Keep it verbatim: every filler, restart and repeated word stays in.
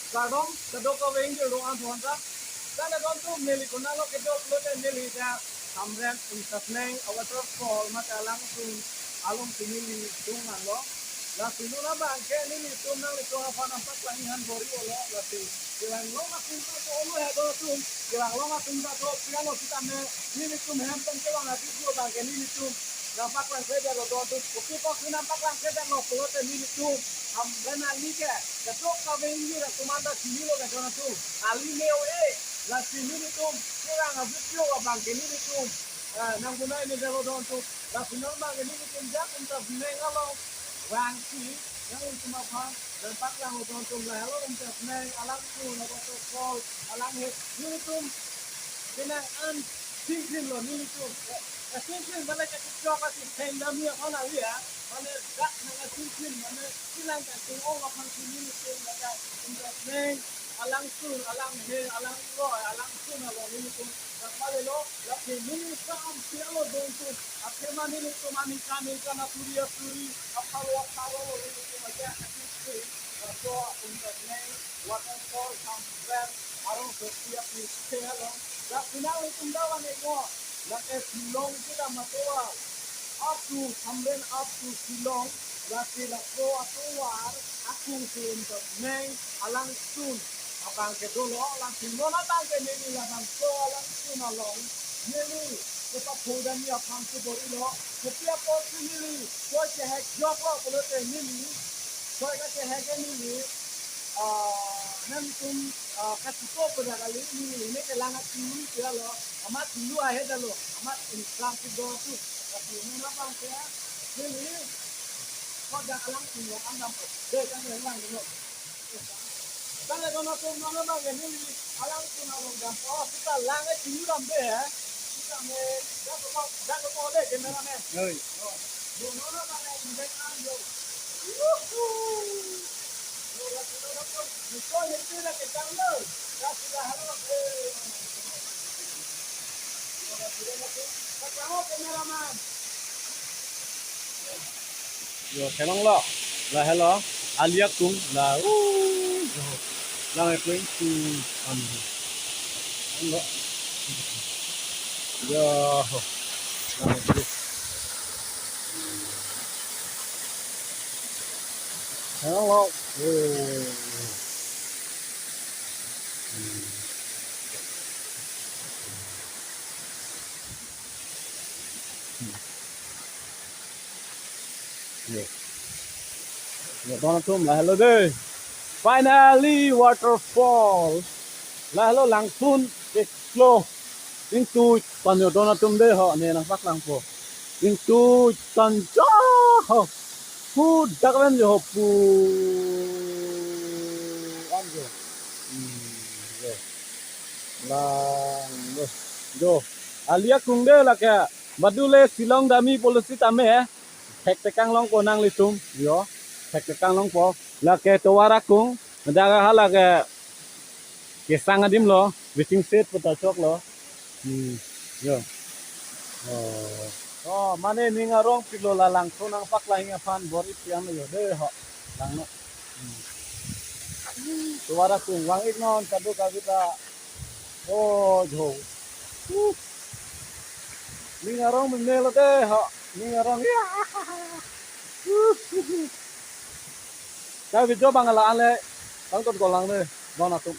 Kardom, kadokave ingjir do-an aphanta. Tangte don atum, neli konatlo kedo pulote neli ta Hamren Umsatneng a-waterfall mate alangsun along si neli dun nanglo. Lasi non abang ke nelitum nanglitum aphan nangpaklangji aphan bor-ilo, lasi kelang long atum ta do-olo he don atum, kelang long atum ta do, piano sitame nelitum hem pen kelang a-video abang ke nelitum nangpaklangkledetlo don atum, kopi kopi nangpaklangkledetlo pulote nelitum Hamren ali ke, kadokave ingjir atum anta chinilo ke don atum. Ali neo e, lasi nelitum kelang a-video abang ke nelitum, ah, nangbonai-nedetlo don atum. Lasi non abang ke nelitum ajat Umsatneng along vangsi nanglitum aphan nangpaklanglo don atum. Lahelo Umsatneng alangsun a-waterfall, alang he nelitum kenang an singkrinlo nelitum. Eh, eh, singkrin mane kachechok asi thengdamji aphan ali ya. Mane dak nang singkrin mane kelang kaching-ong aphan si nelitum ladak Umsatneng alangsun, alang he, alang lo, alangsun along nelitum nangpalelo. Lasi neli sam sialo don atum. Athema nelitum aning kaning kana turi aturi, apharo apharo lo nelitum ajat kaching. Laso Umsatneng waterfall Hamren arong soti api se along. Lasi nanglitum dawan ikmo, lake Shillong kedam atovar, up to Hamren, up to Shillong. Lasi laso atovar akung si Umsatneng alangsun abang ke dolo. Lasi non abang ke neli labangso alangsun along neli kepathodamji aphan si bor-ilo. Kopi apotsi neli soi kehek joklo pulote neli soi kachehek ke neli, ah, nanglitum, ah, kachito pu dak kali, neli ne kelang a-theory ke lo, amat theory ahedetlo, amat Umsat kedo atum. Lasi non abang ke neli kodak alangsun along an dampo. Dei, kan kelang dolo. Tangte don atum, non abang ke neli alangsun along dampo. Sita lang e, theory damde he. Sitame, dak ko, dak ko de, cameraman. Oi. Oh. Don, non abang ke, invite an do. Yuhu. Yo, kelong lo. Lahelo. Ali akung. La, uh, yo. Lang ekling si, um, lo. Yo. Lang ekling. Hello. Oh. Yo. Yo, don atum, lahelo dei. Finally, waterfall. Lahelo langsun, ke slow. Ingtuitan yo don atum dei ho, ne nangpaklangpo. Ingtuitan jo ho. Pu dak ven jo ho pu. An jo. Hmm, jo. Lang jo. Jo. Ali akung dei lake. Badule Shillong damji pulo sitame. Thektekang longpo nanglitum. Yo. Thektekang longpo. Lake tovar akung. Dak hala ke kesang adim lo, waiting shed puta choklo. Hmm, yo. Oh. Oh, mane ning arong pilo, la langsun nangpaklangji aphan bor-i piang yo dei ho. Langno. Hmm. Tovar akung vang-iknon kadokave ta. Oh, jo. Uh. Ning arong meme lo dei ho. Ning arong ya. Uh. Ka video abang la-an le, tangton kolang ne, don atum.